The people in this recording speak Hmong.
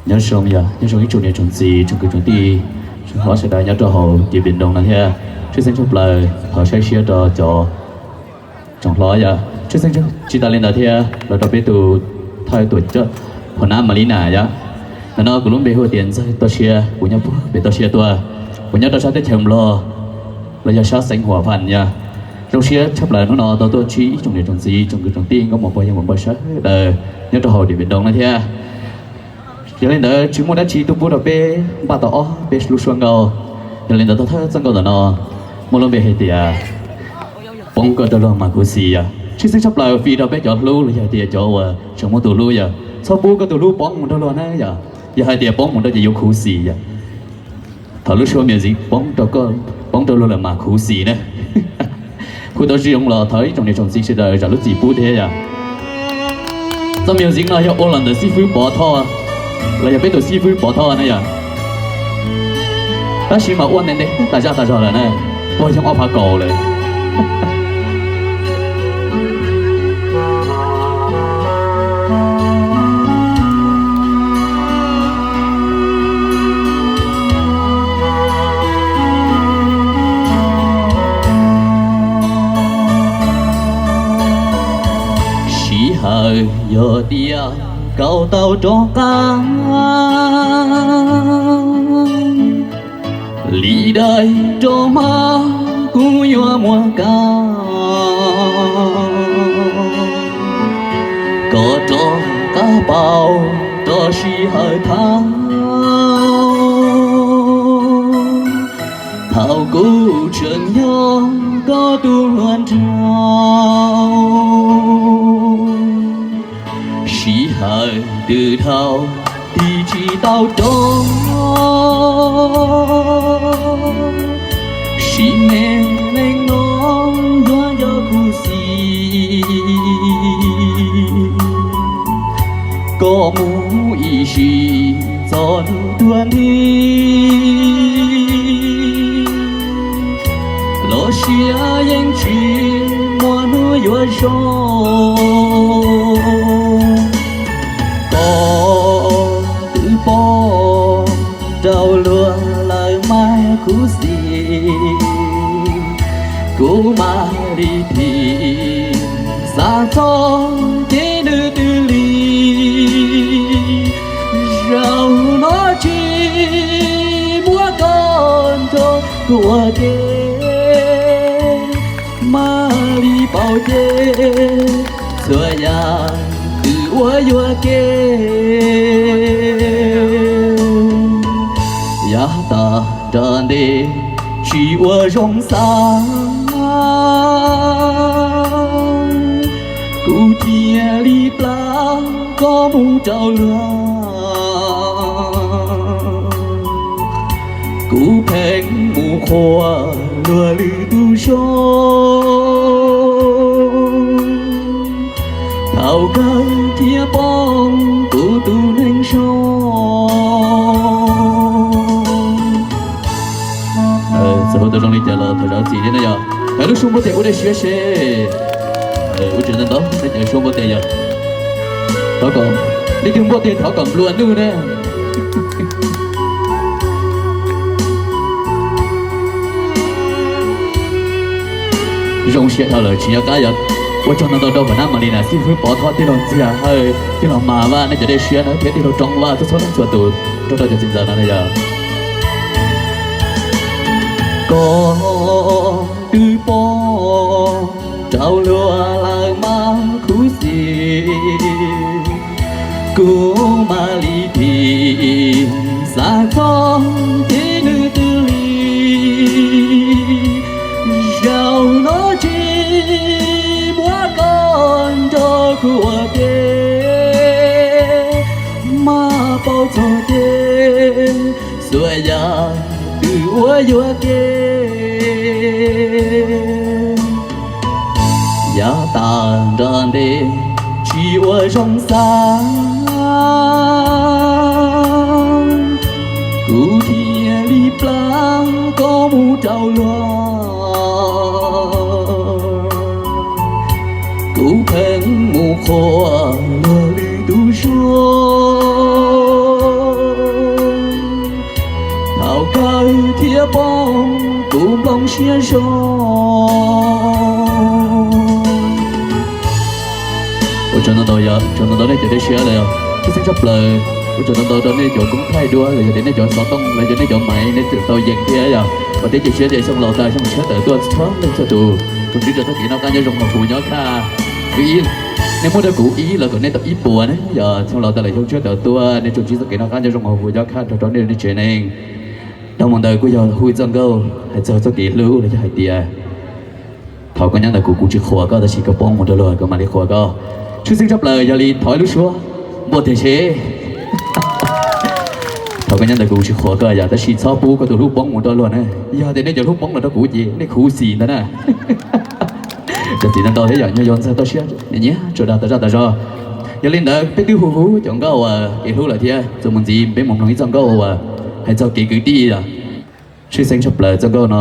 Nyob zoo yog nyob zoo ib tsoom niam tsoom txiv tsoom kwv tsoom tij, tsoom hlob sawv daws nyob rau hauv Diam Npiam Nroo no thiab. Tshwj xeeb tshaj plaws thov saib siab rau cov tsoom hlob yog tshwj xeeb tsis tas li ntawd thiab los rau peb tus thawj tuam coj Hua Nab Mas Li Nas yog. Ntawm no kuv lub npe hu tias Ntxawg Toj Siab, kuv nyob puag pem Toj Siab tuaj, kuv nyob rau sab teb chaws Nplog los yog sab xeev Huam Phas yog. Zoo siab tshaj plaws hnub no tau tuaj ntsib ib tsoom niam tsoom txiv tsoom kwv tsoom tij nkauj muam pog yawg muam npawg sawv daws nyob rau hauv Diam Npiam Nroo no thiab. Yog li ntawd tsis muaj dab tsi tuaj pub rau peb npaj tau ob peb lub suab nkauj. Yog li ntawd thawj thawj txoj nkauj ntawm no muaj lub npe hais tias Poob koj rau luag mas khuv xim yog. Tshwj xeeb tshaj plaws fij rau peb cov hlub los yog hais tias cov uas tseem muaj tus hlub yog txhob pub koj tus hlub poob mus nrog luag na yog. Yog hais tias poob mus nrog ces yuav khuv xim yog. Thaum lub suab music poob rau koj, poob rau luag lawm mas khuv xim na. Hu tau zoo los thov ib tsoom niam tsoom txiv sawv daws zam lub txim pub thiab yog. Txoj music no yog ua los ntawm xib fwb Pov Thoj los yog peb tus xib fwb Pov Thoj na yog. Tab sis mas ua ntev ntev tas zaj tas zog lawm na, puag xyoo ob phav kaum lawm. Sij hawm yog tias koj tau rov qab li dais rau mas kuv yuav muab koj, koj rov qab pauv rau sij hawm thaum, thaum kuv tseem yog koj tus hluas nraug. Sij hawm twb dhau tig tsis tau rov, sim neej neeg no yuav nco khuv xim. Koj mus ib sim txog hnub tuag nthi, los sia yeej tsis muaj hnub yuav zoo. Koj twb poob rau luag lawm mas khuv xim, kuv mam li thim xav txog kev nws twg li. Zaum no tsis muab koj nrog kuv ua ke, mam li pauv ces txhua yam twb ua yuam kev. Yav tas nram ntej tsis ua zoo xav, kuv cia li plam koj mus rau luag. Kuv pheej mus qhuas luag lwm tus zoo, thaum kawg thiaj poob kuv tus neeg zoo. Txawm hu tau zoo li cas los thov zam txim thiab na yog. Hais lub suab npuab tes ua dej siab seb. Ua tsis ntau ntau, nej cov suab npuab tes yog, thov kom, leej twg npuab tes thov kom nplua nuj na. Zoo siab dhau lawm tsis nco qab yog ua tsaug ntau ntau rau Vam Nab Mas Li Nas, xib fwb Pov Thoj, tij laug Ntxiag Hawj, tij laug Mas Vaj, nej cov dej siab na thiab tij laug Roob Vaj, txhua txhua leej txhua tus nrog rau cov txiv ntxawm no na yog. Koj twb poob rau luag lawm mas khuv xim, kuv mam li thim xav txog kev nws twg li. Zaum no tsis muab koj nrog kuv ua ke, mam pauv txog ces txhua yam twb ua yuam kev. Yav tas nram ntej tsis ua zoo xav, kuv thiaj li plam koj mus rau luag. Kuv pheej mus qhuas luag lwm tus zoo, zoo. Ua tsaug ntau ntau yog, tsaug ntau ntau nej cov dej siab los yog tshwj xeeb tshaj plaws. Ua tsaug ntau ntau rau nej cov koob thaij duab los yog tias nej cov xov tooj los yog nej cov maiv nej tseem tau yees thiab yog. Vam thiab cia siab tias xyoo laus tas xyoo tshiab tawm tuaj txhua leej txhua tus. Tsoom tswv rau txoj kev noj qab nyob zoo nkaus kuv nyob kaj. Kuv ib, nej muab rau kuv ib los kom nej tau ib puas ne. Yog xyoo laus tas lawm xyoo tshiab tawm tuaj nej tsoom tswv txoj kev noj qab nyob zoo nkaus kuv nyob kaj nrog rau nej tsev neeg. Dhau mus ntawd kuj yog hu ib txoj nkauj hais txog txoj kev hlub los yog hais tias thov koj nyob ntawm kuv, kuv tsis qhuas koj tab sis koj poob mus rau luag kuv mam li qhuas koj. Tshwj xeeb tshaj plaws yog li thov ib lub suab npuaj tiag seb. Thov koj nyob ntawm kuv, kuv tsis qhuas koj yog tab sis txhob pub koj tus hlub poob mus rau luag na. Yog tias nej cov hlub poob los rau kuv ces nej khuv xim ntag na. Cov txiv ntau ntau thiab yog nyob yog ntxhais toj siab nyiam tsuas dag tas zaj tas zog. Yog li ntawd peb twb hu hu cov nkauj uas kev hlub lawm thiab txuas mus ntxiv peb mus mloog ib txoj nkauj uas hais txog kev kwv tij os. Tshwj xeeb tshaj plaws txoj nkauj no